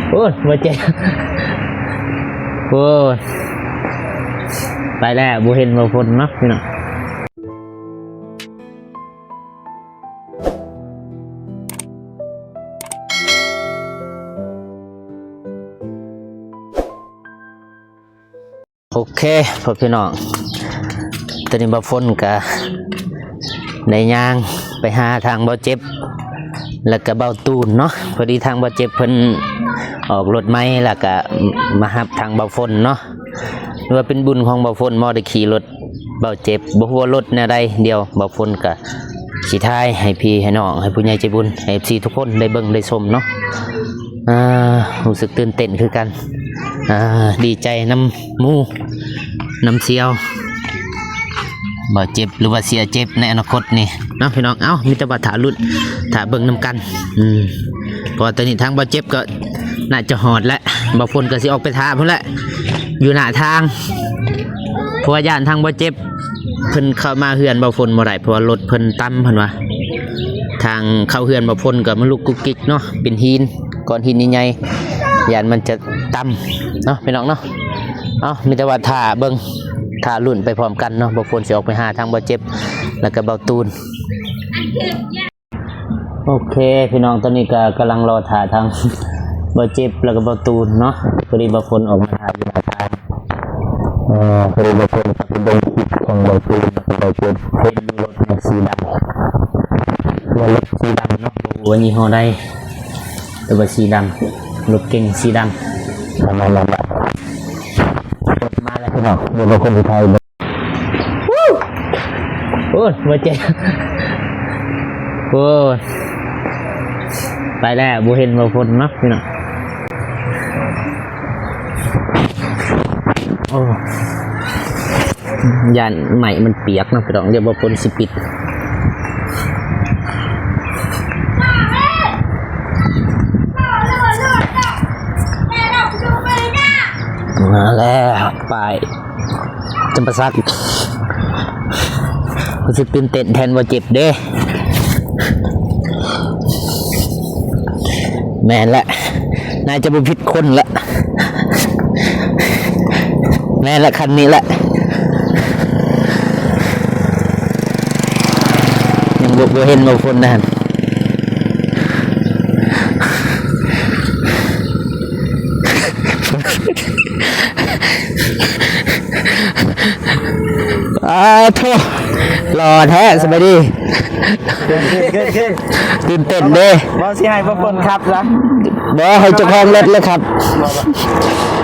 ໂອ້ຍ ບໍ່ເຈັບ ໂອ້ຍ ໄປແລ້ວ ບໍ່ເຫັນບໍ່ພົນເນາະພີ່ນ້ອງ. ໂອເຄ ພໍ່ພີ່ນ້ອງ ຕອນນີ້ບ່າວຝົນກະໄດ້ຍ່າງໄປຫາທາງບ່າວເຈັບ ແລ້ວກະບ່າວຕູນເນາະ. ພໍດີທາງບ່າວເຈັບເພິ່ນອອກລົດໃໝ່ ແລ້ວກະມາຮັບທາງບ່າວຝົນເນາະ. ຫຼືວ່າເປັນບຸນຂອງບ່າວຝົນບໍ່ ໄດ້ຂີ່ລົດບ່າວເຈັບ ບໍ່ຮູ້ວ່າລົດແນວໃດ. ດຽວບ່າວຝົນກະຊິຖ່າຍໃຫ້ພີ່ໃຫ້ນ້ອງ ໃຫ້ຜູ້ໃຫຍ່ໃຈບຸນ ໃຫ້ເອັຟຊີທຸກຄົນໄດ້ເບິ່ງໄດ້ຊົມເນາະ. ອ່າ ຮູ້ສຶກຕື່ນເຕັ້ນຄືກັນ ອ່າ ດີໃຈນຳໝູ່ນຳສ່ຽວ ບ່າວເຈັບ ຫຼືວ່າເສຍເຈັບໃນອະນາຄົດນີ້ເນາະພີ່ນ້ອງ. ເອົ້າ ມີແຕ່ວ່າຖ້າລຸ້ນຖ້າເບິ່ງນຳກັນ ອືມ ເພາະວ່າຕອນນີ້ທາງບ່າວເຈັບກໍໜ້າຈະຮອດແລ້ວ ບ່າວຝົນກໍຊິອອກໄປຖ້າພຸ້ນແຫຼະ ຢູ່ໜ້າທາງ ເພາະວ່າຢ້ານທາງບ່າວເຈັບ ເພິ່ນເຂົ້າມາເຮືອນບ່າວຝົນບໍ່ໄດ້ ເພາະວ່າລົດເພິ່ນຕ່ຳ ເພິ່ນວ່າ ທາງເຂົ້າເຮືອນບ່າວຝົນກໍມັນລຸກກຸກກິກເນາະ ເປັນຫີນ ກ້ອນຫີນໃຫຍ່ໆ ຢ້ານມັນຈະຕ່ຳເນາະພີ່ນ້ອງເນາະ. ເອົ້າ ມີແຕ່ວ່າຖ້າເບິ່ງ ຖ້າລຸ້ນໄປພ້ອມກັນເນາະ ບ່າວຝົນຊິອອກໄປຫາທາງບ່າວເຈັບ ແລ້ວກໍບ່າວຕູນ. ໂອເຄພີ່ນ້ອງ ຕອນນີ້ກໍກຳລັງລໍຖ້າທາງບ່າວເຈັບ ແລ້ວກໍບ່າວຕູນເນາະ. ພໍດີບ່າວຝົນອອກມາຖ້າຢູ່ໜ້າທາງ ເອີ ພໍດີບ່າວຝົນໄປເບິ່ງຄລິບຂອງບ່າວຕູນ ແລ້ວກໍບ່າວເຈັບ ເຫັນລົດນີ້ສີດຳ ວ່າລົດສີດຳເນາະ ບໍ່ຮູ້ວ່າຍີ່ຫໍ້ໃດ ແຕ່ວ່າສີດຳ ລົດເກັງສີດຳ ປະມານນັ້ນແຫຼະ. ລົດມາແລ້ວພີ່ນ້ອງ ດຽວບ່າວຝົນຊິຖ່າຍ ໂອ້ຍ ບໍ່ເຈັບ ໂອ້ຍ ໄປແລ້ວ ບໍ່ເຫັນບ່າວຝົນເນາະພີ່ນ້ອງ. ໂອ້ ຢ້ານໄມ້ມັນປຽກເນາະພີ່ນ້ອງ ດຽວບ່າວຝົນຊິປິດ. ມາແລ້ວ ໄປ ຈຳປາສັກ ຮູ້ສຶກຕື່ນເຕັ້ນແທນບ່າວເຈັບເດ້. ແມ່ນແຫຼະ ໜ້າຈະບໍ່ຜິດຄົນລະ ແມ່ນລະ ຄັນນີ້ລະ ຍັງບໍ່ ບໍ່ເຫັນບ່າວຝົນນະຫັ້ນ. ອາໂທ້ ຫຼໍ່ແທ້ ສະບາຍດີ ຕື່ນເຕັ້ນເດ້ ບໍ່ຊິໃຫ້ພວກຄົນຂັບຊະ ບໍ່ ໃຫ້ເຈົ້າຂອງລົດເລີຍຂັບ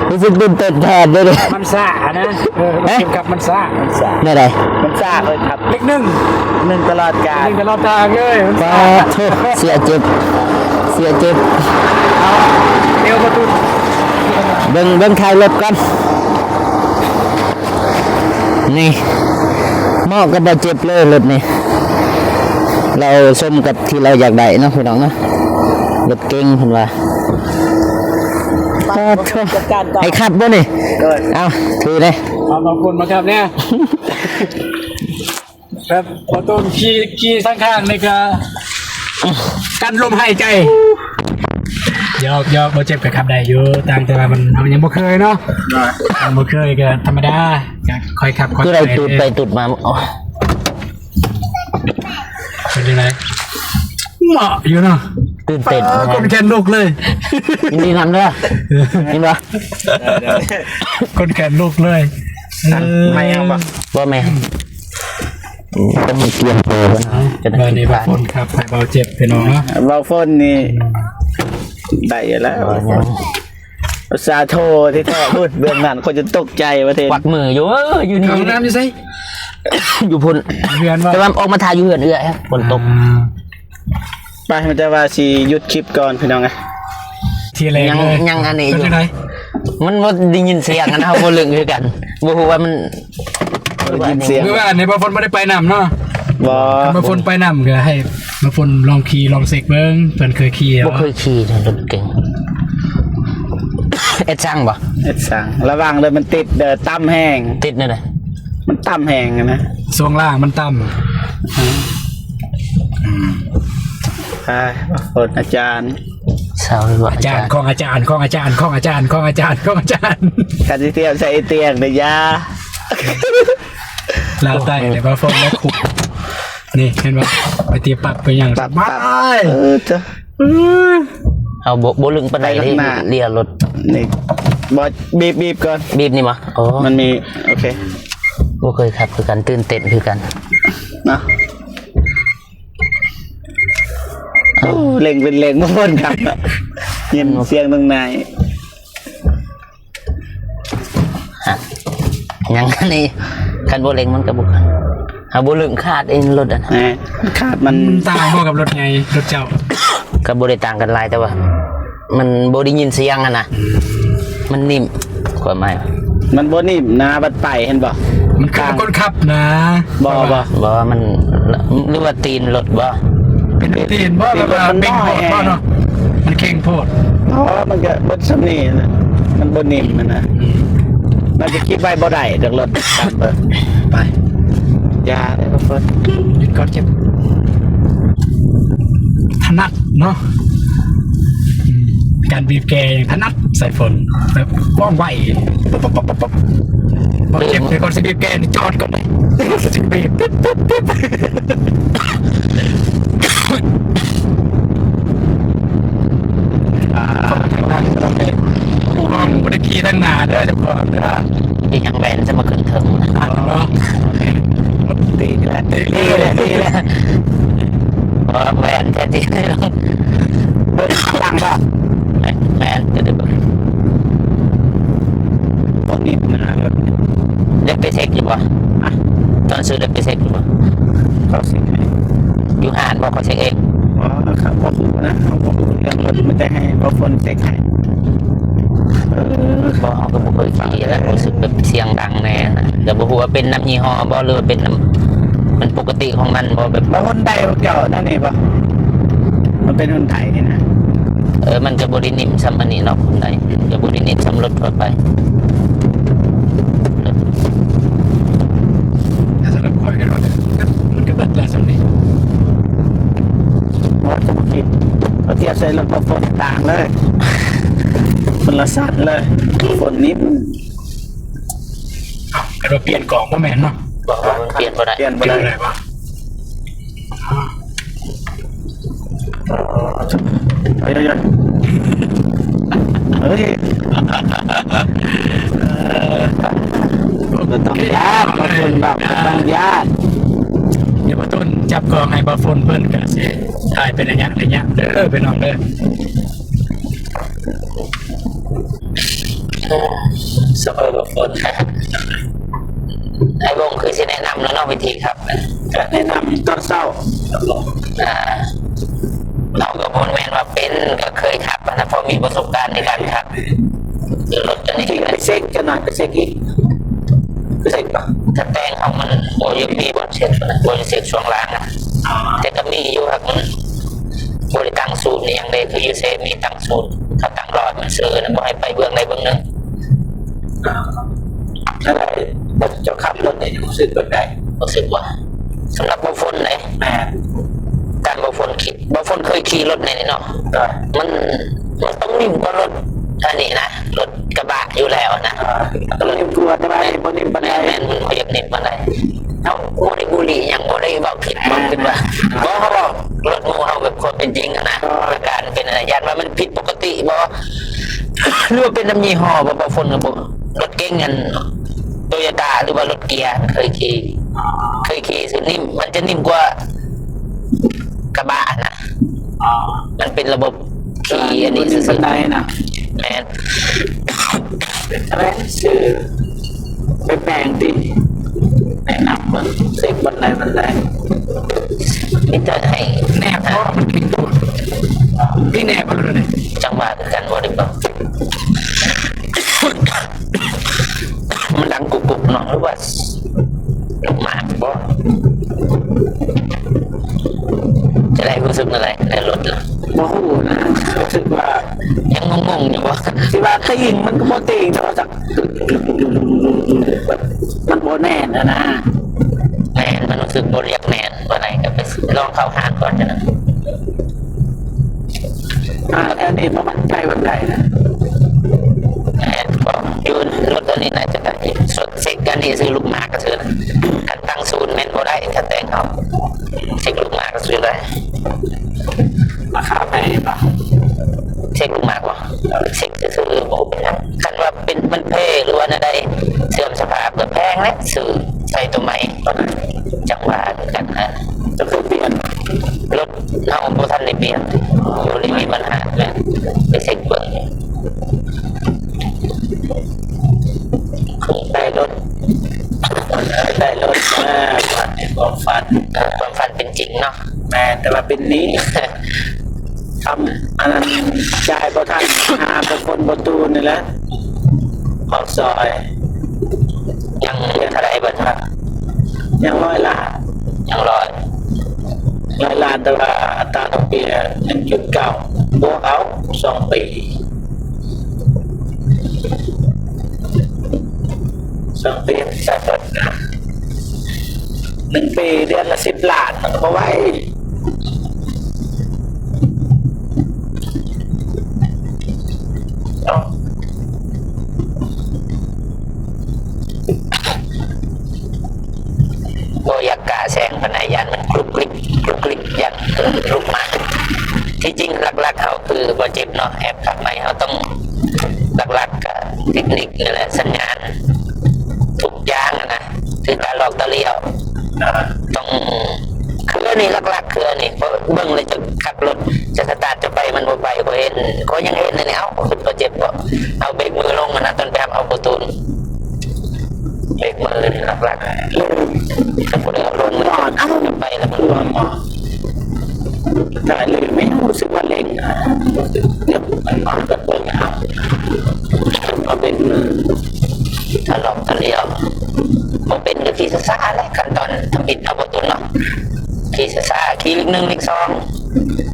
ຮູ້ສຶກຕື່ນເຕັ້ນແທນເດ້ ມັນຊ້ານະ ເອີ ເຂັມຂັດມັນຊ້າ ມັນຊ້າ ແນວໃດ ມັນຊ້າເລີຍຂັບ ເລກໜຶ່ງ ໜຶ່ງຕະຫຼອດການ ໜຶ່ງຕະຫຼອດທາງເລີຍ ປາດໂທ້ ເສຍເຈັບ ເສຍເຈັບ ເອົາ ເອວບໍ່ຕຸດ ເບິ່ງ ເບິ່ງທ້າຍລົດກ່ອນ ນີ້ ເໝາະກັບບ່າວເຈັບເລີຍລົດນີ້ ລາວສົມກັບທີ່ລາວຢາກໄດ້ເນາະ ພີ່ນ້ອງເນາະ ລົດເກັງເພິ່ນວ່າ ປາດໂທ້ ໃຫ້ຂັບບໍ່ນີ້ ເອີ ເອົາ ຖືເດ້ ເອົາ ບາງຄົນມາຂັບແດ່. ແບບບໍ່ຕ້ອງຂີ່ ຂີ່ທາງຂ້າງນີ້ກໍກັ້ນລົມຫາຍໃຈ ຫຍອກໆ ບໍ່ເຈັບກໍຂັບໄດ້ຢູ່ ຕ່າງແຕ່ວ່າມັນ ເຮົາຍັງບໍ່ເຄີຍເນາະ ຍັງບໍ່ເຄີຍກໍທຳມະດາ ກໍຄ່ອຍຂັບຄ່ອຍໄປ ຕູດໄປຕູດມາ ໂອ້ ເປັນຈັ່ງໃດ ເໝາະຢູ່ເນາະ ຕື່ນເຕັ້ນ ເອີ ຂົນແຂນລຸກເລີຍ ຍິນດີນຳເດີ ເຫັນບໍ່ ຂົນແຂນລຸກເລີຍ ເອີ ໄມ່ເອົາບໍ່ ບໍ່ແມ່ນ. ອືມ ຕ້ອງໃຫ້ກຽມໂຕເພິ່ນ ເອົາ ຈະໄດ້ ບາດນີ້ບ່າວຝົນຂັບໃຫ້ບ່າວເຈັບພີ່ນ້ອງເນາະ ບ່າວຝົນນີ້ ອືມ ໄດ້ຢູ່ແລ້ວ ເອົາ ອຸດສ່າໂທທີ່ແທ້ພຸ້ນ ເບື້ອງນັ້ນຂ້ອຍຈົນຕົກໃຈວ່າເທ ກວັກມືຢູ່ ເອີ ຢູ່ນີ້ ເຂົ້າຫ້ອງນ້ຳຢູ່ໃສ ຢູ່ພຸ້ນ ເຮືອນບໍ່ ແຕ່ວ່າອອກມາຖ່າຍຢູ່ເຮືອນເອື້ອຍ ຝົນຕົກ ອ່າ ໄປ ມີແຕ່ວ່າຊິຢຸດຄລິບກ່ອນພີ່ນ້ອງເອີຍ ທີແລກ ຍັງ ເລີຍ ຍັງອັນນີ້ຢູ່ ເປັນຈັ່ງໃດ ມັນບໍ່ໄດ້ຍິນສຽງ ອັນເຮົາບໍ່ລຶ້ງຄືກັນ ບໍ່ຮູ້ວ່າມັນ ບໍ່ໄດ້ຍິນສຽງ ຄືວ່າອັນນີ້ບ່າວຝົນບໍ່ໄດ້ໄປນຳເນາະ ບໍ່ ບ່າວຝົນໄປນຳກໍໃຫ້ບ່າວຝົນລອງຂີ່ລອງເຊັກເບິ່ງ ເພິ່ນເຄີຍຂີ່ ບໍ່ເຄີຍຂີ່ລົດເກັງ ເອັດຊັງບໍ່ ເອັດຊັງ ລະວັງເດີ ມັນຕິດເດີ ຕ່ຳແຮງ ຕິດແນວໃດ ມັນຕ່ຳແຮງນະ ຊ່ວງລ່າງມັນຕ່ຳ ອືມ ອືມ ໄປ ບ່າວຝົນ ອາຈານ ຊາວ ອາຈານ ຂອງອາຈານ ຂອງອາຈານ ຂອງອາຈານ ຂອງອາຈານ ຂອງອາຈານ ຂອງອາຈານ ຄັນຊິທຽບໃສ່ໄອ້ຕຽງນີ້ຢ່າ ລາວໃຕ້ ໂອ້ຍ ແລ້ວກໍຝົນມາຄຸກ ນີ້ເຫັນບໍ່? ໄປຕີປັບໄປຫຍັງ ປັບ ສະບາຍ ເອີ ເຈົ້າ ເຮົາບໍ່ ບໍ່ລຶ້ງປານໃດເດ້ ໄປຂ້າງໜ້າ ເລຍລົດ ນີ້ ບໍ່ ບີບ ບີບກ່ອນ ບີບນີ້ບໍ່? ອໍ ມັນມີ ໂອເຄ ບໍ່ເຄີຍຂັບຄືກັນ ຕື່ນເຕັ້ນຄືກັນເນາະ. ໂອ້ ເລັ່ງເປັນເລັ່ງບໍ່ພົ້ນຄັບ ຍິນສຽງຕັ້ງນານ ຮະ ຍັງອັນນີ້ ຄັນບໍ່ເລັ່ງມັນກໍບໍ່ ເຮົາບໍ່ລຶ້ງຄາດເອງລົດອັນ ແມ່ນ ຄາດມັນ ມັນຕ່າງບໍ່ກັບລົດໃຫຍ່ ລົດເຈົ້າ? ກໍບໍ່ໄດ້ຕ່າງກັນຫຼາຍ ແຕ່ວ່າ ມັນບໍ່ໄດ້ຍິນສຽງຫັ້ນນະ ອືມ ມັນນິ່ມ ຄວາມໝາຍ ມັນບໍ່ນິ່ມນະ ບັດໄປເຫັນບໍ່? ມັນຄືຄົນຂັບນະ ບໍ່ ບໍ່ ບໍ່ ມັນ ຫຼືວ່າຕີນລົດບໍ່? ເປັນຕີນບໍ່? ແບບວ່າເຄັ່ງໂພດບໍ່ເນາະ? ມັນເຄັ່ງໂພດ ອໍ ມັນກໍເບິດສ່ຳນີ້ນະ ມັນບໍ່ນິ່ມຫັ້ນນະ ອືມ ມັນຈະຄິດໄວບໍ່ໄດ້ດອກລົດ ໄປ ຢ່າເດ້ ບໍ່ເປີດ ຢຸດກ່ອນ ເຈັບ ຖະໜັດເນາະ ອືມ ການບີບແກຍັງຖະໜັດ ໃສ່ຝົນແບບວ່ອງໄວ ປັບໆໆໆ ບໍ່ເຈັບ ແຕ່ກ່ອນຊິບີບແກນີ້ຈອດກ່ອນເດ້ ຊິບີບ ປຶບໆໆ ອ່າ ຂອງທາງດ້ານ ເຈົ້າຂອງບໍ່ໄດ້ຂີ່ທາງໜ້າເດີ ເຈົ້າຂອງເດີ ອີຫຍັງແວ່ນຈະມາຂຶ້ນເທິງ ອັນເນາະ ດີແລ້ວ ດີແລ້ວ ດີແລ້ວ ບໍ່ແວ່ນແທ້ຈິງ ເບິ່ງຂ້າງຫຼັງບໍ່? ແມ່ນ ແມ່ນ ດຽວເບິ່ງ ບໍ່ນິ່ມນະ ໄດ້ໄປເຊັກຢູ່ບໍ່? ຮະ? ຕອນຊື້ໄດ້ໄປເຊັກຢູ່ບໍ່? ເຂົາເຊັກໃຫ້ ຢູ່ຮ້ານບໍ່? ເຂົາເຊັກເອງ? ບໍ່ ເຂົາບໍ່ຮູ້ນະ ເຮົາບໍ່ຮູ້ເລື່ອງລົດ ມີແຕ່ໃຫ້ບ່າວຝົນເຊັກໃຫ້ ເອີ ບໍ່ ເຮົາກໍບໍ່ເຄີຍຂີ່ນະ ຮູ້ສຶກແບບສຽງດັງແດ່ນະ ແຕ່ບໍ່ຮູ້ວ່າເປັນນຳຍີ່ຫໍ້ບໍ່ ຫຼືວ່າເປັນນຳ ມັນປົກກະຕິຂອງມັນບໍ່ ແບບ ບໍ່ຮຸນໄດພວກເຈົ້ານັ້ນນີ້ບໍ່ ມັນເປັນຮຸນໄດນີ້ນະ ເອີ ມັນຈະບໍ່ໄດ້ນິ່ມສ່ຳອັນນີ້ເນາະ ຮຸນໄດຈະບໍ່ໄດ້ນິ່ມສ່ຳລົດທົ່ວໄປ ແຕ່ສຳລັບຂ້ອຍກໍ ມັນກໍເບິດແລ້ວສ່ຳນີ້ ບໍ່ຈະບໍ່ຄິດ ເອົາທຽບໃສ່ລົດບໍ່ຝົນຕ່າງເລີຍ ຄົນລະຊັ້ນເລີຍ ຝົນນີ້ ອ້າວ ຄັນວ່າປ່ຽນກອງບໍ່ແມ່ນເນາະ ບໍ່ ມັນປ່ຽນບໍ່ໄດ້ ປ່ຽນບໍ່ໄດ້ ປ່ຽນບໍ່ໄດ້ວະ ເອີຍ ເອີຍ ເອີຍ ບໍ່ຕ້ອງຢ້ານ ບໍ່ຕ້ອງຢ້ານ ດຽວບ່າວຕົ້ນຈັບກອງໃຫ້ບ່າວຝົນເພິ່ນກໍຊິຖ່າຍເປັນໄລຍະໄລຍະເດີພີ່ນ້ອງເດີ. ສະເພາະວ່າຝົນ ອ້າຍວົງຄືຊິແນະນຳແລ້ວເນາະ ວິທີຂັບ ກະແນະນຳຕອນເຊົ້າ ອ່າ ເຮົາກໍບໍ່ແມ່ນວ່າເປັນ ກໍເຄີຍຂັບຫັ້ນນະ ພໍມີປະສົບການໃນການຂັບ ຄືລົດອັນນີ້ ໄປເຊັກຈັກໜ່ອຍ ໄປເຊັກອີກ ໄປເຊັກບໍ່? ຖ້າແຕ່ງເຮົາມັນບໍ່ຢາກມີບ່ອນເຊັກນະ ບໍ່ຢາກເຊັກຊ່ວງລ່າງນະ ອໍ ແຕ່ກໍມີຢູ່ ຫາກມັນ ບໍ່ໄດ້ຕັ້ງສູນອີ່ຫຍັງເດ້ ຄືຢູ່ເຊມີຕັ້ງສູນ ເຂົາຕັ້ງຫຼອດມັນຊື່ນະ ບໍ່ໃຫ້ໄປເບື້ອງໃດເບື້ອງໜຶ່ງ. ເຈົ້າຂັບລົດນີ້ຮູ້ສຶກແບບໃດ? ຮູ້ສຶກວ່າ ສຳລັບບ່າວຝົນເດ້ ແມ່ນ ຕາມບ່າວຝົນຄິດ ບ່າວຝົນເຄີຍຂີ່ລົດແນວນີ້ເນາະ ມັນ ມັນຕ້ອງນິ່ມກວ່າລົດອັນນີ້ນະ ລົດກະບະຢູ່ແລ້ວນະ ອ່າ ຕ້ອງນິ່ມກວ່າ ແຕ່ວ່າບໍ່ນິ່ມປານໃດ ແມ່ນ ມັນບໍ່ຢາກນິ່ມປານໃດ. ເຮົາບໍ່ໄດ້ບູລີຫຍັງ ບໍ່ໄດ້ເວົ້າຜິດ ບໍ່ຄິດວ່າ ບໍ່ ເຮົາເວົ້າລົດໝູ່ເຮົາແບບຄວາມເປັນຈິງຫັ້ນນະ ອາການເປັນອັນໃດ ຢ້ານວ່າມັນຜິດປົກກະຕິບໍ່ ຫຼືວ່າເປັນນຳຍີ່ຫໍ້ບໍ່ ບໍ່ຝົນກັບບໍ່ ລົດເກັງອັນໂຕໂຍຕ້າ ຫຼືວ່າລົດເກຍ ເຄີຍຂີ່ ເຄີຍຂີ່ ຄືນິ່ມ ມັນຈະນິ່ມກວ່າກະບະນະ ອໍ ມັນເປັນລະບົບ ທີ່ອັນນີ້ຊື່ໆ ແມ່ນ ເປັນແບບຊື່ ໄປແປງຕິ ແນະນຳເບິ່ງ ເຊັກບ່ອນໃດບ່ອນໃດ ມີແຕ່ໃຫ້ແນບ ເພາະວ່າມັນມີຕົວ ມີແນບບໍ່ນີ້ ຈັ່ງວ່າຄືກັນບໍ່ໄດ້ບໍ່ ມັນດັງກຸກໆເນາະ ຫຼືວ່າ ມາກບໍ່ ຈະໄດ້ຮູ້ສຶກແນວໃດໃນລົດລະ ບໍ່ຮູ້ນະ ຮູ້ສຶກວ່າຍັງງົງໆຢູ່ບໍ່ ຊິວ່າຕີງມັນກໍບໍ່ຕີງ ແຕ່ວ່າຈັກ ມັນບໍ່ແໜ້ນຫັ້ນນະ ແມ່ນ ມັນຮູ້ສຶກບໍ່ຢາກແໜ້ນປານໃດ ກໍໄປລອງເຂົ້າຫ້າງກ່ອນຈັ່ງນັ້ນ ອ່າ ແອ ອັນນີ້ບໍ່ໝັ້ນໃຈປານໃດນະ. ແມ່ນບໍ່? ຢູ່ລົດອັນນີ້ໜ້າຈະໄດ້. ເຊັກອັນນີ້ຊື້ລູກໝາກກະຊື້ນະ. ຄັນຕັ້ງສູນແມ່ນບໍ່ໄດ້ ຖ້າແຕ່ງເອົາ. ເຊັກລູກໝາກກະຊື້ໄດ້. ລາຄາແພງບໍ່? ເຊັກລູກໝາກບໍ່? ເຊັກຊື່ໆ ບໍ່ເປັນຫຍັງ. ຄັນວ່າເປັນ ມັນແພງ ຫຼືວ່າແນວໃດ ເສື່ອມສະພາບກະແພງແຫຼະ ຊື້ໃສ່ໂຕໃໝ່ ຈັ່ງວ່າຄືກັນນະ. ຈະຄືປ່ຽນ? ລົດເຮົາບໍ່ທັນໄດ້ປ່ຽນ ບໍ່ໄດ້ມີບັນຫາ. ແມ່ນ ໄປເຊັກເບິ່ງ. ໄດ້ລົດ ໄດ້ລົດມາ ຄວາມຝັນ ຄວາມຝັນເປັນຈິງເນາະ. ແມ່ນ ແຕ່ວ່າເປັນໜີ້ ທຳ ອັນນັ້ນ ຈ່າຍບໍ່ທັນ ຫາແຕ່ຄົນບໍ່ຕູນນີ້ແຫຼະ ອອກຊອຍ. ຍັງເຫຼືອເທົ່າໃດບັດນີ້? ຍັງຮ້ອຍລ້ານ. ຍັງຮ້ອຍ ຮ້ອຍລ້ານ ແຕ່ວ່າອັດຕາດອກເບ້ຍ ໜຶ່ງຈຸດເກົ້າ ບວກເອົາ ສອງປີ. ສອງປີ ໜຶ່ງປີເດືອນລະສິບລ້ານ ມັນກະບໍ່ໄຫວ. ບໍ່ຢາກກ້າແຊງປານໃດ ຢ້ານມັນກລຸກກລິກ ກລຸກກລິກ ຢ້ານລຸກມາ. ທີ່ຈິງຫຼັກໆ ເຮົາຄືບໍ່ເຈັບເນາະ ແອບຂັບໃໝ່ ເຮົາຕ້ອງ ຫຼັກໆ ກະເຕັກນິກນີ້ແຫຼະ ສັນຍານ ທຸກຢ່າງຫັ້ນນະ ຄືການລອກຕາລ້ຽວ ຕ້ອງ ຄືອັນນີ້ຫຼັກໆ ຄືອັນນີ້ ເພາະເບິ່ງແລ້ວຈະຂັບລົດ ຈະສະຕາດຈະໄປ ມັນບໍ່ໄປ. ຂ້ອຍເຫັນ ຂ້ອຍຍັງເຫັນອັນນີ້ ເອົ້າ ຄືບໍ່ເຈັບບໍ່ ເອົາເບກມືລົງຫັ້ນນະ ຕອນໄປຮັບເອົາໂບຕູນ. ເບກມືນີ້ຫຼັກໆ ຖ້າບໍ່ໄດ້ເອົາລົງ ມັນຈະໄປແລ້ວມັນ ຕາຍເລີຍ ແມ່ນຮູ້ສຶກວ່າເລັ່ງ ເອີ ມັນມາແບບເບິ່ງເອົາ ເອົາເບກມື ຖ້າລອກຕາລ້ຽວ ບໍ່ເປັນກະຂີ່ຊ້າໆ ແຫຼະ ຂັ້ນຕອນທຳອິດເຮົາບໍ່ຕົນເນາະ ຂີ່ຊ້າໆ ຂີ່ເລກໜຶ່ງເລກສອງ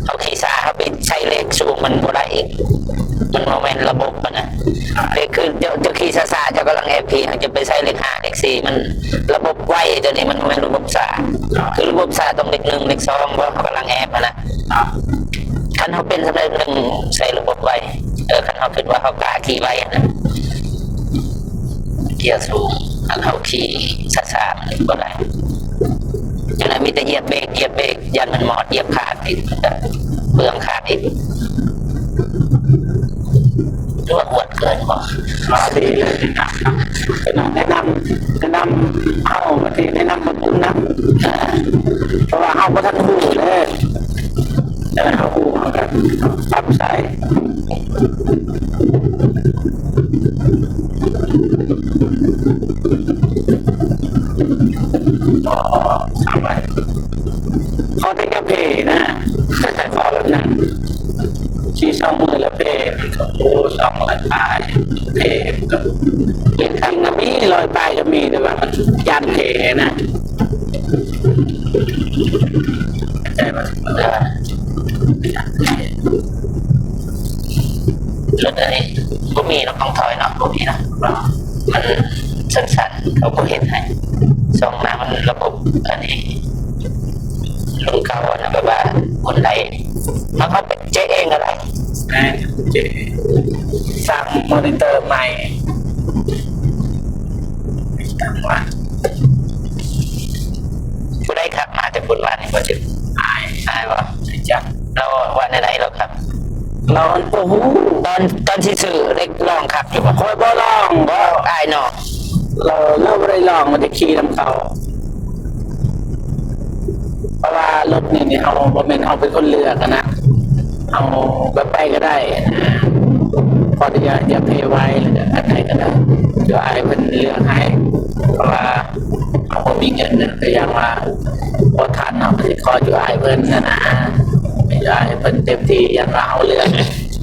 ເຮົາຂີ່ຊ້າ ເຮົາໄປໃສ່ເລກສູງ ມັນບໍ່ໄດ້ອີກ ມັນບໍ່ແມ່ນລະບົບຫັ້ນນະ. ເລກຄືເຈົ້າ ເຈົ້າຂີ່ຊ້າໆ ເຈົ້າກຳລັງແອບຂີ່ ເຮົາຈະໄປໃສ່ເລກຫ້າເລກສີ່ ມັນລະບົບໄວ ໂຕນີ້ມັນບໍ່ແມ່ນລະບົບຊ້າ ຄືລະບົບຊ້າຕ້ອງເລກໜຶ່ງເລກສອງ ເພາະເຮົາກຳລັງແອບຫັ້ນນະ. ຄັນເຮົາເປັນສຳເລັດໜຶ່ງ ໃສ່ລະບົບໄວ ເອີ ຄັນເຮົາຄິດວ່າເຮົາກ້າຂີ່ໄວຫັ້ນນະ ເກຍສູງ ຄັນເຮົາຂີ່ຊ້າໆ ມັນບໍ່ໄດ້. ຈັ່ງໃດມີແຕ່ຢຽບເບກ ຢຽບເບກ ຢ້ານມັນມອດ ຢຽບຄາດອີກ ເບື່ອງຄາດອີກ. ຫຼືວ່າອວດເກີນບໍ່? ອໍ ດີເລີຍ ແນະນຳ ແນະນຳເຮົາ ບາດນີ້ແນະນຳເບິ່ງນຳ ເພາະວ່າເຮົາບໍ່ທັນຮູ້ເດ້ ແຕ່ເຮົາຮູ້ ເຮົາກະປັບໃສ່. ອໍ ສາມໄວ້ ຂໍແຕ່ຢ່າເພນະ ຂໍແບບນັ້ນ ຂີ່ສອງມື້ລະເພ ໂອ້ ສອງຮ້ອຍປາຍ ເພ ເພ ກະມີ ຮ້ອຍປາຍກະມີ ແຕ່ວ່າມັນຢ້ານເພນະ. ເອີ ລົດອັນນີ້ບໍ່ມີເນາະ ຂອງຖອຍເນາະ ບໍ່ມີເນາະ ມັນສັ້ນໆ ເຂົາບໍ່ເຮັດໃຫ້ ຊ່ອງໜ້າມັນລະບົບອັນນີ້ ລຸ້ນເກົ່າຫັ້ນນະ ແບບວ່າຄົນໄດ້ ເຮົາ ເຮົາໄປເຈາະເອງກະໄດ້ ແມ່ນ ເຈາະ ສັ່ງມໍນິເຕີໃໝ່ ຈັງຫວະ ຜູ້ໃດຂັບມາແຕ່ພຸ້ນວານນີ້ ບໍ່ເຈັບ ອ້າຍ ອ້າຍບໍ່? ຈັກ ລາວວ່າແນວໃດລາວຂັບ? ລາວບໍ່ຮູ້ ຕອນ ຕອນຊິຊື້ເລກລອງຂັບຢູ່ບໍ່? ຂ້ອຍບໍ່ລອງ ບໍ່ ອ້າຍນ້ອງ ລາວ ລາວບໍ່ໄດ້ລອງ ມັນຈະຂີ່ນຳເຂົາ ເພາະວ່າລົດນີ້ນີ້ ເຮົາ ບໍ່ແມ່ນເຮົາເປັນຄົນເລືອກຫັ້ນນະ ເຮົາແບບໃດກະໄດ້ ຂໍອະນຸຍາດຢ່າເພໄວ ແລ້ວກະອັນໃດກະໄດ້ ຈະໃຫ້ເພິ່ນເລືອກໃຫ້ ເພາະວ່າເຮົາບໍ່ມີເງິນນະ ກະຢ່າງວ່າບໍ່ທັນ ເຮົາກະຊິຂໍຢູ່ອ້າຍເພິ່ນຫັ້ນນະ ຢູ່ອ້າຍເພິ່ນເຕັມທີ່ ຢ້ານວ່າເຮົາເລືອກ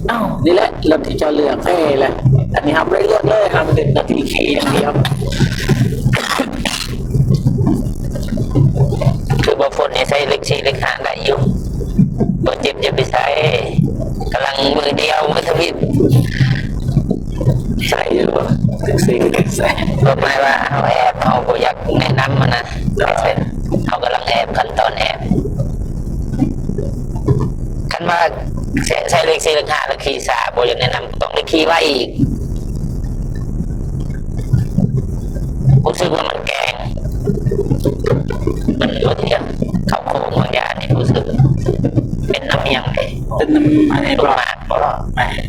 ເອົ້າ ນີ້ແຫຼະ ລົດທີ່ເຈົ້າເລືອກແທ້ແຫຼະ ອັນນີ້ເຮົາບໍ່ໄດ້ເລືອກເລີຍ ເຮົາມີແຕ່ໜ້າທີ່ຂີ່ຢ່າງດຽວ. ຄືບໍ່ຝົນນີ້ໃສ່ເລກສີ່ເລກຫ້າໄດ້ຢູ່ ບໍ່ເຈັບຢ່າໄປໃສ່ ກຳລັງມືດຽວ ມືທຳອິດ ໃສ່ຢູ່ບໍ່? ເລກສີ່ໃສ່ ຄວາມໝາຍວ່າເຮົາແອບ ເຮົາບໍ່ຢາກແນະນຳຫັ້ນນະ ເຮົາກຳລັງແອບ ຂັ້ນຕອນແອບ ຄັນວ່າ ໃຊ້ ໃຊ້ເລກສີ່ ເລກຫ້າ ແລ້ວຂີ່ຊ້າ ບໍ່ຢາກແນະນຳ ຕ້ອງໄດ້ຂີ່ໄວອີກ. ຮູ້ສຶກວ່າມັນແກງ ມັນບໍ່ທຽງ ເຂົ້າໂຄ້ງບາງຢ່າງນີ້ ຮູ້ສຶກເປັນນຳຫຍັງເດ ເປັນນຳອັນນີ້ ລົມມາກບໍ່ ແມ່ນ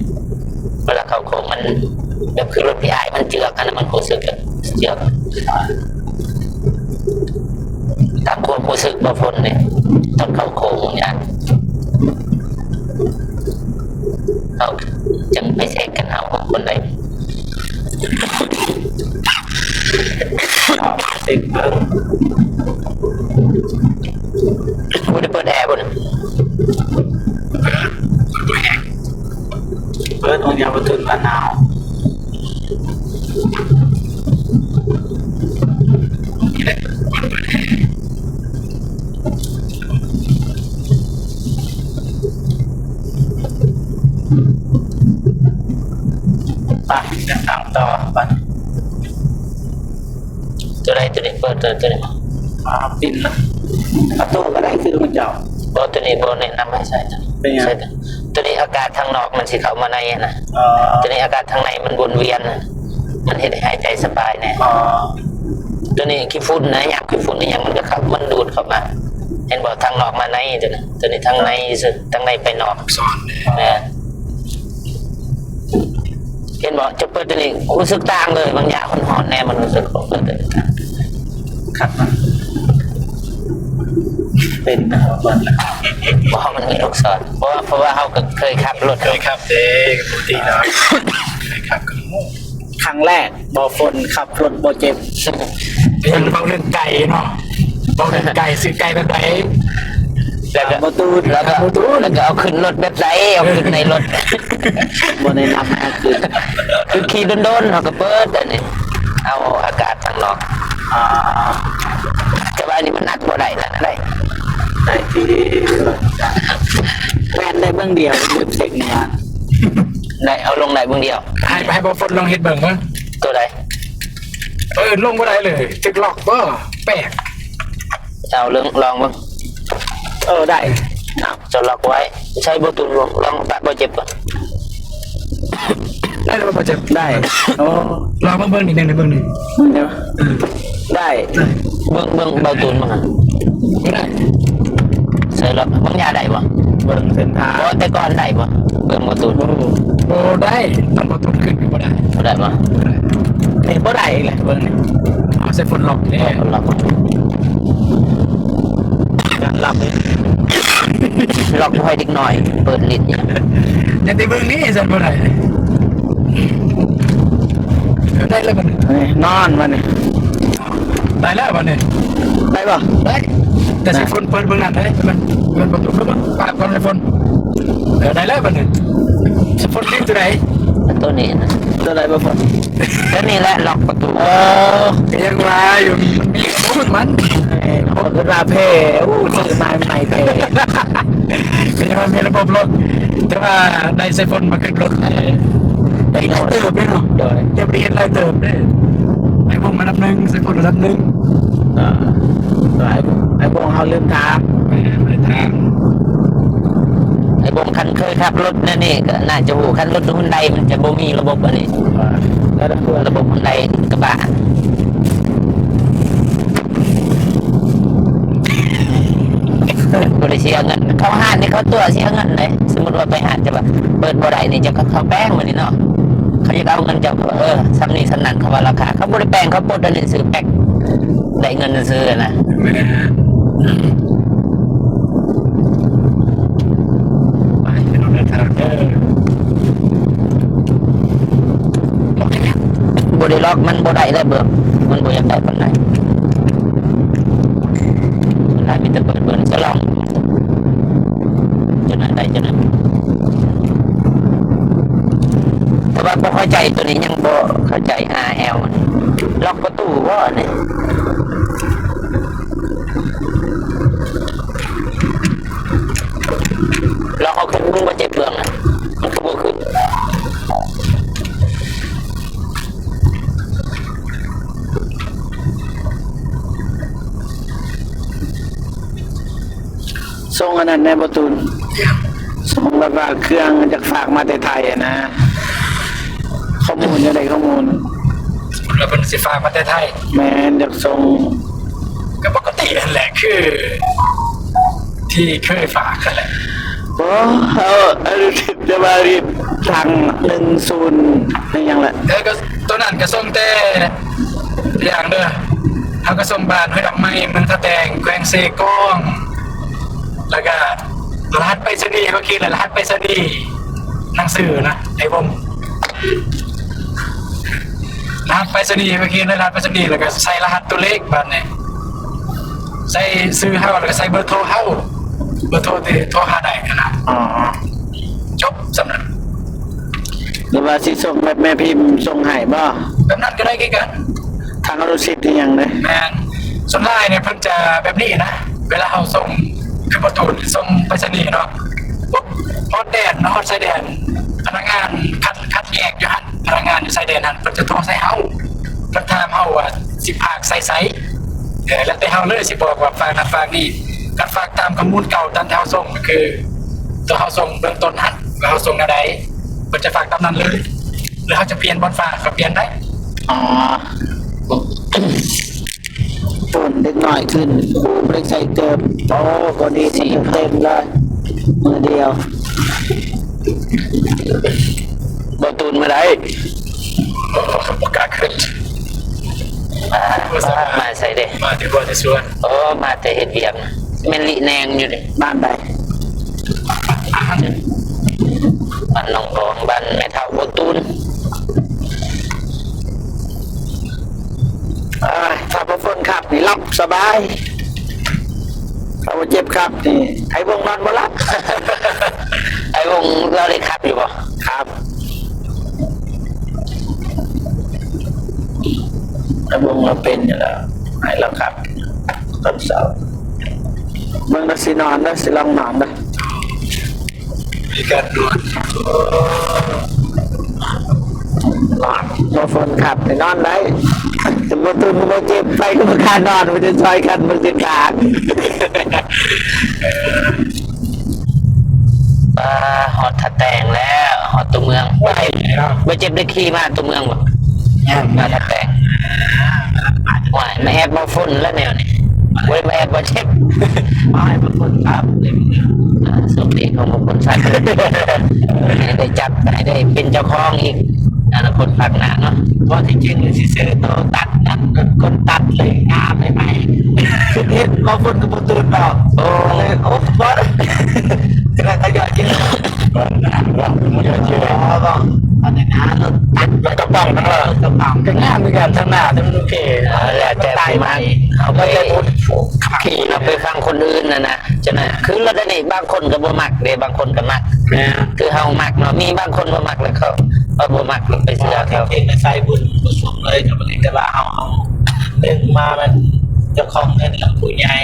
ເວລາເຂົ້າໂຄ້ງມັນແບບຄືລົດພີ່ອ້າຍມັນເຈື່ອນຫັ້ນນະ ມັນຮູ້ສຶກແບບເຈື່ອນ ຕາມຄວາມຮູ້ສຶກບໍ່ ຝົນນີ້ ຕອນເຂົ້າໂຄ້ງນີ້ ເຮົາຈັ່ງໄປເຊັກກັນ ເຮົາຄົນໃດ ເຊັກເບິ່ງ ບໍ່ໄດ້ເປີດແອບໍ່ນະ? ເປີດ ໂອຍ ຢ່າໄປຕື່ນວ່າໜາວ. ໄປ ເດີນທາງຕໍ່ໄປ. ຕົວໃດຕົວນີ້ ເປີດຕົວ ຕົວນີ້ ອ່າ ປິ່ນລະ ເອົາໂຕກໍໄດ້ຄືຂອງເຈົ້າ. ບໍ່ ຕົວນີ້ບໍ່ແນະນຳໃຫ້ໃຊ້ ເປັນຫຍັງ? ໃຊ້ຕົວ ຕົວນີ້ອາກາດທາງນອກມັນຊິເຂົ້າມາໃນຫັ້ນນະ. ອໍ ຕົວນີ້ອາກາດທາງໃນມັນວົນວຽນ ມັນເຮັດໃຫ້ຫາຍໃຈສະບາຍແດ່. ອໍ ຕົວນີ້ຂີ້ຝຸ່ນນະ ຍາມຂີ້ຝຸ່ນອີ່ຫຍັງມັນກໍເຂົ້າ ມັນດູດເຂົ້າມາ ເຫັນບໍ່? ທາງນອກມາໃນ ຕົວນີ້ ຕົວນີ້ທາງໃນຊື່ ທາງໃນໄປນອກ. ແມ່ນ ເຫັນບໍ່? ຈະເປີດຕົວນີ້ຮູ້ສຶກຕ່າງເລີຍ ບາງຢ່າງຮ້ອນໆແດ່ ມັນຮູ້ສຶກ ເປີດຕົວນີ້ ຄັກນະ ເປັນນະ ເປີດນະ ບໍ່ ມັນມີລູກສອນ ເພາະວ່າ ເພາະວ່າເຮົາກໍເຄີຍຂັບລົດ ເຄີຍຂັບເດ້ ປົກກະຕິເນາະ ເຄີຍຂັບກໍຮູ້. ຄັ້ງແລກບໍ່ຝົນ ຂັບລົດບໍ່ເຈັບ ເຫັນເວົ້າເລື່ອງໄກ່ເນາະ ເວົ້າເລື່ອງໄກ່ ຊື້ໄກ່ແບບໃດ ແລ້ວກໍ ບໍ່ຕູນ ແລ້ວກໍ ບໍ່ຕູນ ແລ້ວກໍເອົາຂຶ້ນລົດແບບໃດ ເອົາຂຶ້ນໃນລົດ ບໍ່ແນະນຳໃຫ້ເອົາຂຶ້ນ ຄືຂີ່ດົນໆ ເຮົາກໍເປີດອັນນີ້ ເອົາອາກາດທາງນອກ. ອ່າ ແຕ່ວ່າອັນນີ້ມັນອັດບໍ່ໄດ້ນະ ໄດ້ ໄດ້ຕິ ແມ່ນໄດ້ເບື້ອງດຽວ ເຊັກນີ້ ໄດ້ ເອົາລົງໄດ້ເບື້ອງດຽວ ໃຫ້ ໃຫ້ບໍ່ຝົນລອງເຮັດເບິ່ງເບິ່ງ ຕົວໃດ? ເອີ ລົງບໍ່ໄດ້ເລີຍ ຖືກລັອກບໍ່? ແປກ ເອົາເບິ່ງ ລອງເບິ່ງ ເອີ ໄດ້ ເອົາ ເຈົ້າລັອກໄວ້ ໃຊ້ບໍ່ຕຸນ ລອງ ລອງປະບໍ່ເຈັບກ່ອນ ໄດ້ແລ້ວບໍ່ເຈັບ? ໄດ້ ໂອ້ ລອງເບິ່ງ ເບິ່ງນີ້ ເບິ່ງນີ້ ເບິ່ງນີ້ ເອີ ໄດ້ ໄດ້ ເບິ່ງ ເບິ່ງເບົາຕຸນມັນ ໄດ້ ໃສ່ລອກ ເບິ່ງຢາໄດ້ບໍ່? ເບິ່ງເສັ້ນທາງ ບໍ່ ແຕ່ກ່ອນໄດ້ບໍ່? ເບິ່ງເບົາຕຸນ ໂອ້ ບໍ່ໄດ້ ຕ້ອງເບົາຕຸນຂຶ້ນກໍບໍ່ໄດ້ ບໍ່ໄດ້ບໍ່? ນີ້ບໍ່ໄດ້ອີກແລ້ວ ເບິ່ງນີ້ ເອົາໃສ່ຝົນລັອກນີ້ ຝົນລັອກ ລັອກບໍ່ໃຫ້ເດັກນ້ອຍເປີດຫຼິ້ນນີ້ ຢ່າໄປເບິ່ງນີ້ ຊັ້ນບໍ່ໄດ້ ໄດ້ແລ້ວບັດນີ້ ນີ້ ນອນບັດນີ້ ໄດ້ແລ້ວບັດນີ້ ໄດ້ບໍ່? ໄດ້ ແຕ່ຊິຝົນເປີດເບິ່ງນັ້ນໄດ້ ມັນ ມັນປະຕູເບິ່ງ ປາກກ່ອນໃຫ້ຝົນ ເອີ ໄດ້ແລ້ວບັດນີ້ ຊິຝົນຫຼິ້ນຕົວໃດ? ຕົວນີ້ນະ ຕົວໃດບໍ່ຝົນ? ຕົວນີ້ແຫຼະ ລັອກປະຕູ ເອີ ກໍຍັງວ່າຢູ່ ມັນມີຂອງມັນ ເອີ ເຂົາຄິດວ່າແພ້ ໂອ້ ຊື້ມາໃໝ່ແພ້ ກໍຍັງວ່າມີລະບົບລັອກ ແຕ່ວ່າໄດ້ໃສ່ຝົນມາຂຶ້ນລົດ ເອີ ໄດ້ຫຼາຍເຕີບເດ້ເນາະ ໂດຍ ຈະໄປເຮັດຫຼາຍເຕີບເດ້ ໄອ້ວົງອັນດັບໜຶ່ງ ໃສ່ຝົນອັນດັບໜຶ່ງ ອ່າ ໄອ້ ໄອ້ວົງເຮົາລືມຖາມ ແມ່ນ ໄປຖາມ ໄອ້ບົງຄັນເຄີຍຂັບລົດແນວນີ້ກໍໜ້າຈະຮູ້ ຄັນລົດຮຸນໄດມັນຈະບໍ່ມີລະບົບອັນນີ້ ລະບົບຮຸນໄດກະບະ ບໍ່ໄດ້ເສຍເງິນ ເຂົ້າຮ້ານນີ້ເຂົາຕົວະເສຍເງິນເດ້ ສົມມຸດວ່າໄປຮ້ານ ເຈົ້າວ່າເປີດບໍ່ໄດ້ນີ້ ເຈົ້າກໍເຂົ້າແປງມື້ນີ້ເນາະ ເຂົາຢາກເອົາເງິນເຈົ້າ ເອີ ສ່ຳນີ້ສ່ຳນັ້ນ ເຂົາວ່າລາຄາ ເຂົາບໍ່ໄດ້ແປງ ເຂົາປົດອັນນີ້ຊື່ແປັກ ໄດ້ເງິນຊື່ໆນະ ແມ່ນ ໄປພີ່ນ້ອງເດີ ທາງເດີ ບໍ່ໄດ້ລັອກ ມັນບໍ່ໄດ້ແລ້ວເບິ່ງ ມັນບໍ່ຢາກໄດ້ປານໃດ ມັນຫຼາຍ ມີແຕ່ເປີດເບິ່ງສະຫຼອງ ຈະນັ້ນໄດ້ ຈະນັ້ນ ແຕ່ວ່າບໍ່ເຂົ້າໃຈ ໂຕນີ້ຍັງບໍ່ເຂົ້າໃຈ ອາແອວ ລັອກປະຕູບໍ່ນີ້? ລອງເອົາຂຶ້ນເບິ່ງ ບໍ່ເຈັບເບື້ອງນະ ມັນກໍບໍ່ຂຶ້ນ ສົ່ງອັນນັ້ນແດ່ບໍ່ຕູນ. ສົ່ງແບບວ່າເຄື່ອງຈາກຝາກມາແຕ່ໄທຫັ້ນນະ. ຂໍ້ມູນຈັ່ງໃດ? ຂໍ້ມູນ ສົມມຸດວ່າເພິ່ນຊິຝາກມາແຕ່ໄທ. ແມ່ນ, ຢາກສົ່ງ. ກໍປົກກະຕິຫັ້ນແຫຼະ ຄືທີ່ເຄີຍຝາກຫັ້ນແຫຼະ. ບໍ່, ເອີ ເອີ ແຕ່ວ່າທາງໜຶ່ງສູນ ອີຫຍັງແຫຼະ. ເອີ ກໍ ຕອນນັ້ນກໍສົ່ງແຕ່ ຢ່າງເດີ ເຮົາກໍສົ່ງບ້ານຫ້ວຍດອກໄມ້ ເມືອງທ່າແຕງ ແຂວງເຊກອງ ແລ້ວກໍລະຫັດໄປສະນີ ເຮົາຂຽນລະຫັດໄປສະນີ ໜັງສືນະ ໄອ້ວົງ ລະຫັດໄປສະນີ ເຮົາຂຽນລະຫັດໄປສະນີ ແລ້ວກໍໃສ່ລະຫັດຕົວເລກ ບາດນີ້ໃສ່ຊື່ເຮົາ ແລ້ວກໍໃສ່ເບີໂທເຮົາ ເບີໂທທີ່ໂທຫາໄດ້ຫັ້ນນະ. ອໍ ຈົບສ່ຳນັ້ນ. ຫຼືວ່າຊິສົ່ງແບບແມ່ພິມສົ່ງໃຫ້ບໍ່? ແບບນັ້ນກໍໄດ້ຄືກັນ. ທາງອະນຸສິດອີຫຍັງເດ້? ແມ່ນ. ສ່ວນຫຼາຍນີ້ເພິ່ນຈະແບບນີ້ນະ, ເວລາເຮົາສົ່ງ ຄືປະຕູນສົ່ງໄປສະນີເນາະ, ປຸບ ຮອດແດນ ຮອດຊາຍແດນ, ພະນັກງານຄັດ ຄັດແຍກຢູ່ຫັ້ນ, ພະນັກງານຢູ່ຊາຍແດນຫັ້ນ ເພິ່ນຈະໂທໃສ່ເຮົາ, ເພິ່ນຖາມເຮົາວ່າຊິຝາກໃສ່ໃສ. ເອີ ແລ້ວແຕ່ເຮົາເລີຍຊິບອກວ່າຝາກນັ້ນຝາກນີ້. ຄັນຝາກຕາມຂໍ້ມູນເກົ່າຕາມທີ່ເຮົາສົ່ງ ກໍຄືຕົວເຮົາສົ່ງເບື້ອງຕົ້ນຫັ້ນ ວ່າເຮົາສົ່ງແນວໃດ ເພິ່ນຈະຝາກຕາມນັ້ນເລີຍ ຫຼືເຮົາຈະປ່ຽນບ່ອນຝາກກໍປ່ຽນໄດ້. ອໍ ໂຕນເດັກນ້ອຍຂຶ້ນ ຄູບໍ່ໄດ້ໃສ່ເກີບ. ໂອ້ ກໍດີ ສີ່ ເຕັມເລີຍ ມື້ດຽວ. ບໍ່ຕູນມາໄດ້ ບໍ່ກ້າຂຶ້ນ. ມາ ມາໃສເດ້? ມາແຕ່ຫົວແຕ່ສວນ. ໂອ້ ມາແຕ່ເຮັດວຽກ. ແມ່ນລິແນງຢູ່ເດ້. ບ້ານໃດ? ບ້ານໜອງບອງ ບ້ານແມ່ເຖົ້າບົວຕູນ. ອາຍ ຖ້າບໍ່ຝົນຂັບນີ້ຫຼັບສະບາຍ, ຖ້າບໍ່ເຈັບຂັບນີ້ ໄອ້ວົງນອນບໍ່ຫຼັບ. ໄອ້ວົງລາວໄດ້ຂັບຢູ່ບໍ່? ຂັບ. ໄອ້ວົງລາວເປັນຢູ່ແລ້ວ ໃຫ້ລາວຂັບຕອນເຊົ້າ. ເບິ່ງລາວຊິນອນເດີ ຊິລອງນອນເດີ. ມີການນອນ ນອນ ບໍ່ຝົນຂັບນີ້ນອນໄດ້. ສົມມຸດວ່າບໍ່ເຈັບ ໃຜກໍບໍ່ກ້ານອນ ມີແຕ່ຊ່ອຍກັນເບິ່ງເສັ້ນທາງ. ປາ ຮອດທ່າແຕງແລ້ວ ຮອດຕົວເມືອງ. ບໍ່ເຈັບໄດ້ຂີ່ມາຕົວເມືອງບໍ່? ຍັງ ມາທ່າແຕງ. ໂອ້ຍ ມາແອບບໍ່ຝົນແລ້ວແນວນີ້. ໂອ້ຍ ມາແອບບໍ່ເຈັບ ມາແອບບໍ່ຝົນຄັບ. ອ່າ ໂຊກດີຂອງບໍ່ຝົນສັດ ໃຫ້ໄດ້ຈັບ ໃຫ້ໄດ້ເປັນເຈົ້າຂອງອີກ ອະນາຄົດພາກໜ້າເນາະ. ເວົ້າທີ່ຈິງນີ້ຊິຊື້ໂຕຕັດນັ້ນ ຄົນຕັດເລີຍ ງາມໃໝ່ໆ ເຫັນບໍ່ຝົນກໍບໍ່ຕື່ນດອກ. ໂອ້ ເລີຍ ໂອ້ ບໍ່ ກະໄດ້ຂະຫຍອດເຢີ ເອີ ບໍ່ ອັນນີ້ນະ ລົດຕັດ ລົດກະປ໋ອງນະ ລົດກະປ໋ອງ ກໍງາມຄືກັນ ທາງໜ້າແຕ່ມັນໂອເຄ. ເອີ ແລ້ວແຕ່ຜູ້ມັກ ເຮົາໄປ ແລ້ວແຕ່ຜູ້ຂັບຂີ່ ເຮົາໄປຟັງຄົນອື່ນຫັ້ນນະ. ຈັ່ງນັ້ນ ຄືລົດອັນນີ້ບາງຄົນກໍບໍ່ມັກເດ້ ບາງຄົນກໍມັກ. ແມ່ນ ຄືເຮົາມັກເນາະ ມີບາງຄົນບໍ່ມັກ ແລ້ວເຂົາ ເຂົາບໍ່ມັກ ໄປເຊື່ອເຂົາ. ເກັ່ງໃນສາຍບຸນບໍ່ສົມເລີຍກັບອັນນີ້ ແຕ່ວ່າເຮົາ ເຮົາດຶງມາແມ່ນເຈົ້າຂອງເງິນ ແລ້ວຜູ້ໃຫຍ່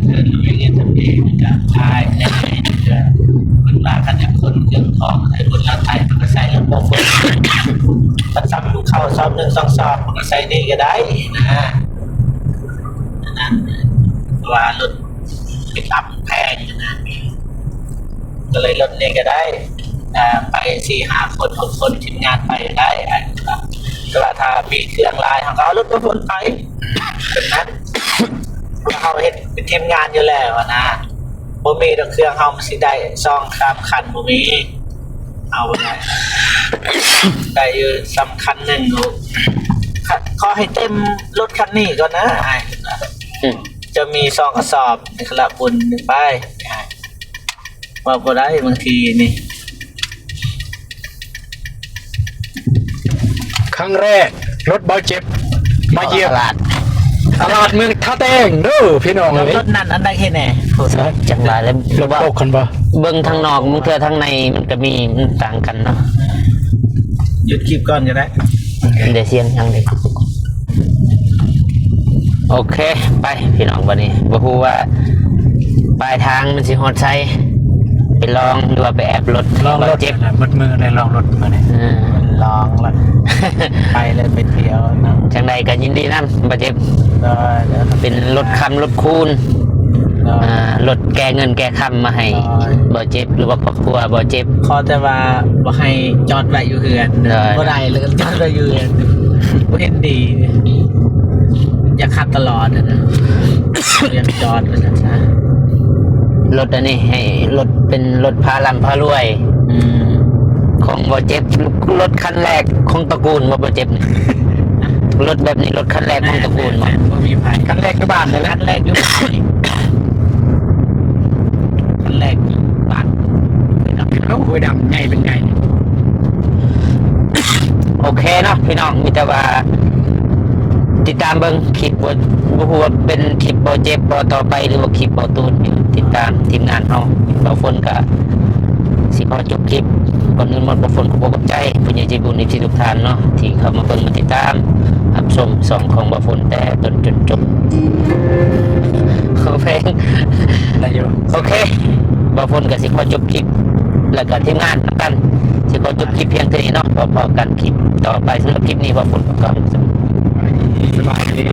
ເພິ່ນມີເງິນຈຳເປັນ ກໍຂາຍ ເພິ່ນວ່າຄັນຢາກຂົນເຄື່ອງຂອງໃສ່ບຸນລາວໄທ ເພິ່ນກໍໃສ່ລົດບໍ່ຝົນ. ຄັນຊ້ຳເຂົ້າຊອບໜຶ່ງສອງຊອບ ເພິ່ນກໍໃສ່ນີ້ກໍໄດ້ນະ. ອັນນັ້ນ ເພາະວ່າລົດປິກອັບແພງນະ ກໍເລີຍລົດນີ້ກໍໄດ້ ອ່າ ໄປສີ່ຫ້າຄົນ ຫົກຄົນ ທີມງານໄປໄດ້. ແຕ່ວ່າຖ້າມີເຄື່ອງຫຼາຍ ເຮົາກໍເອົາລົດບໍ່ຝົນໄປ ແບບນັ້ນ. ເຮົາເຮັດເປັນທີມງານຢູ່ແລ້ວນະ ບໍ່ມີດອກ ເຄື່ອງເຮົາມັນຊິໄດ້ສອງສາມຄັນ ບໍ່ມີ. ເອົາບໍ່ໄດ້ ໄດ້ຢູ່ສ່ຳຄັນໜຶ່ງ. ໂອ້ ຂໍໃຫ້ເຕັມລົດຄັນນີ້ກ່ອນນະອ້າຍ. ອືມ ຈະມີສອງກະສອບໃນຄະລະບຸນນີ້ໄປ. ເວົ້າບໍ່ໄດ້ບາງທີນີ້. ຄັ້ງແລກລົດເບົາເຈັບມາຢ້ຽມຕະຫຼາດ ຕະຫຼາດເມືອງທ່າແຕງເດີພີ່ນ້ອງເອີຍ. ລົດນັ້ນອັນໃດເຮັດແດ່? ຈັງຫວະແລ້ວ ລົດຕົກຄັນບໍ່? ເບິ່ງທາງນອກ ບາງເທື່ອທາງໃນມັນກະມີ ມັນຕ່າງກັນເນາະ. ຢຸດຄລິບກ່ອນກໍໄດ້ ໄດ້ສຽງຫຍັງເດ້. ໂອເຄ ໄປພີ່ນ້ອງ ບັດນີ້ບໍ່ຮູ້ວ່າປາຍທາງມັນຊິຮອດໃສ ໄປລອງ ຫຼືວ່າໄປແອບລົດ ລອງລົດ ເຈັບ ໝົດມື້ໄດ້ລອງລົດມື້ນີ້. ເອີ ລອງລະ ໄປເລີຍ ໄປທ່ຽວນະ. ຈັ່ງໃດກໍຍິນດີນຳ ບໍ່ເຈັບ ເປັນລົດຄຳລົດຄູນ. ໂດຍ ອ່າ ລົດແກ່ເງິນແກ່ຄຳມາໃຫ້ ໂດຍ ບໍ່ເຈັບ ຫຼືວ່າຄອບຄົວບໍ່ເຈັບ. ຂໍແຕ່ວ່າບໍ່ໃຫ້ຈອດໄວ້ຢູ່ເຮືອນ ໂດຍ ບໍ່ໄດ້ ແລ້ວກໍຈອດໄວ້ຢູ່ເຮືອນ ບໍ່ເຫັນດີ ຢາກຂັບຕະຫຼອດຫັ້ນນະ ຢາກຈອດວ່າຊັ້ນຊະ. ລົດອັນນີ້ໃຫ້ລົດເປັນລົດພາລ່ຳພາລວຍ ອືມ ຂອງບໍ່ເຈັບ ລົດຄັນແລກຂອງຕະກູນບໍ່ ບໍ່ເຈັບນີ້. ລົດແບບນີ້ລົດຄັນແລກຂອງຕະກູນບໍ່? ແມ່ນໆ ບໍ່ມີໃຜ ຄັນແລກຢູ່ບ້ານນີ້ແຫຼະ ຄັນແລກຢູ່ບ້ານນີ້ ຄັນແລກຢູ່ບ້ານຫ້ວຍດຳ ເອົ້າ ຫ້ວຍດຳໃຫຍ່ເປັນໃຫຍ່. ໂອເຄເນາະພີ່ນ້ອງ ມີແຕ່ວ່າຕິດຕາມເບິ່ງຄລິບ ບໍ່ ບໍ່ຮູ້ວ່າເປັນຄລິບບໍ່ເຈັບບໍ່ຕໍ່ໄປ ຫຼືວ່າຄລິບບໍ່ຕູນ ຢູ່ຕິດຕາມທີມງານເຮົາ. ບ່າວຝົນກະຊິຂໍຈົບຄລິບ ກ່ອນອື່ນໝົດ ບ່າວຝົນຂໍຂອບໃຈຜູ້ໃຫຍ່ໃຈບຸນ ເອັຟຊີ ທຸກທ່ານເນາະ ທີ່ເຂົ້າມາເບິ່ງມາຕິດຕາມຮັບຊົມຊ່ອງຂອງບ່າວຝົນແຕ່ຕົ້ນຈົນຈົບ. ໂອເຄ ໄດ້ຢູ່ ໂອເຄ ບ່າວຝົນກໍຊິຂໍຈົບຄລິບ ແລ້ວກໍທີມງານນຳກັນ ຊິຂໍຈົບຄລິບພຽງເທົ່ານີ້ເນາະ. ພໍ້ກັນຄລິບຕໍ່ໄປ. ສຳລັບຄລິບນີ້ ບ່າວຝົນກໍຂໍ ສະບາຍດີ.